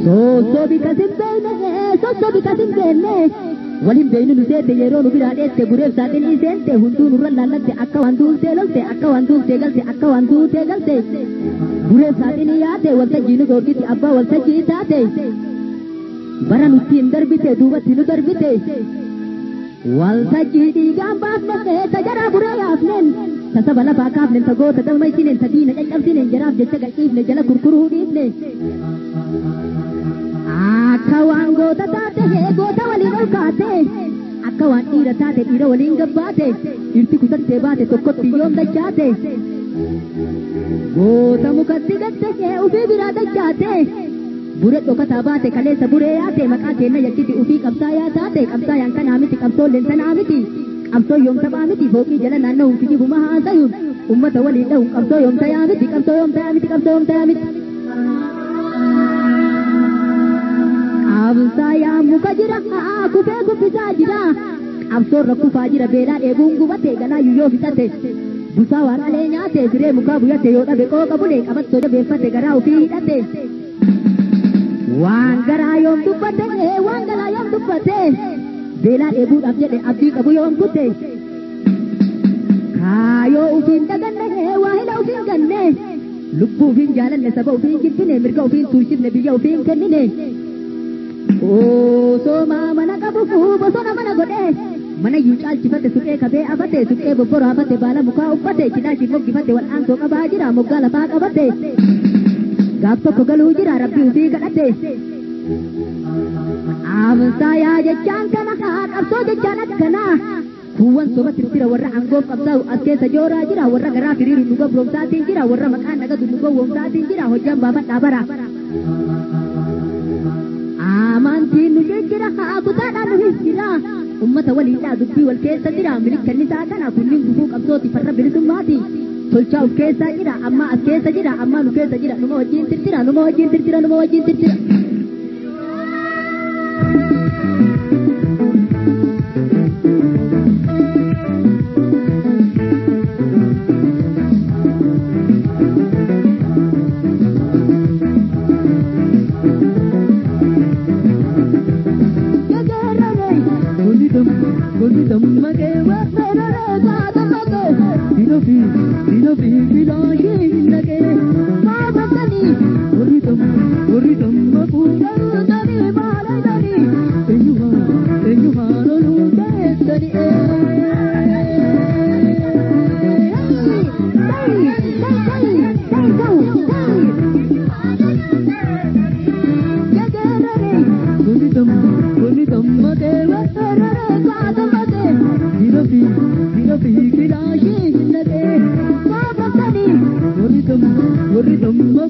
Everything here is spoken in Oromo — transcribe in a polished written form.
Soosoobi kasin beekne soosoobi kasin beekne waliin beeknu nu seete yeroo nu biraa dheette bureef saaxilii seente hunduu nurra laallatte akka waan duultee lolte akka waan duultee galte akka waan duutee galte bureef saaxilii yaate waltajjii nu dhoorgiti abbaa waltajjii taate bara nutti hin darbite duubatti nu darbite waltajjii dhiigaan baafne tajaraa buree yaafneen tasaba lafaa kaafnen tagoota dammaysineen tadiina caccabsineen jaraaf jecha gadhiifne jala kurkuruu dhiifne. Akka waan goota taate goota waliin ol kaate akka waan dhiira taate dhiira waliin gabbaate dhiirti kutattee baate tokkotti yoom dachaate goota mukatti gatte ufii biraa dachaate bure dhokataa baate kaleessa buree yaate maqaa keenna yakkiti ufii qabsaayaa taate qabsaayaan kanaa miti qabsoolleen tanaa miti qabsoo yoom taphaa miti fooqii jala naanna'uun kijibuma haasayuun ummata waliin dha'uun qabsoo yoom tayaa miti qabsoo yoom tayaa miti qabsoo yoom tayaa miti. Qabsaayaa muka jira kufee kuffisaa jira qabsoorra kufaa jira beelaa dheebuun gubate galaa yuyyoo fixate busaa waan alee nyaate firee mukaa buyyate yoo dhabe qooqa bulee qabattoo jabeeffate garaa ofii hidhate waan garaa yoom dubbate waan galaa yoom dubbate beelaa dheebuudhaaf jedhe abdii qabu yoom kute kaayoo ofiin daganne waa hila ofiin ganne lubbuu ofiin jaalanne saba ofiin jibbine mirga ofiin tuushifne biyya ofiin kennine. Osoo mana qabu bosona mana godhe mana iyyuu caalchifate suphee kabee afate suphee bobboro hafate baala mukaa uffate cidhaashii moggifate wal'aansoo qabaa jira moggaa lafaa qabate gaaf tokko galuu jira rabbii ofii kadhate. Qabsaayaa jechaan kana qabsoo jechaan akkanaa kuuwwan soba tirtira warra aangoof qabsaa'u as keessa jooraa jira warra garaa firiiru nu gabroomsaatiin jira warra maqaan nagadu nu gowwoomsaatiin jira hojjaan baafadhaa bara. Amantiin nu jijjiira kutaadhaan nu jijjiira ummata waliidhaa dubbii wal keessa jira milikanni isaa kana kunniin gufuu qabsooti farra bilisummaati tolchaa of keessaa jira amma as keessa jira amma nu keessa jira numa wajjin tirtira numa wajjin tirtira numa wajjin tirtira. Warri damma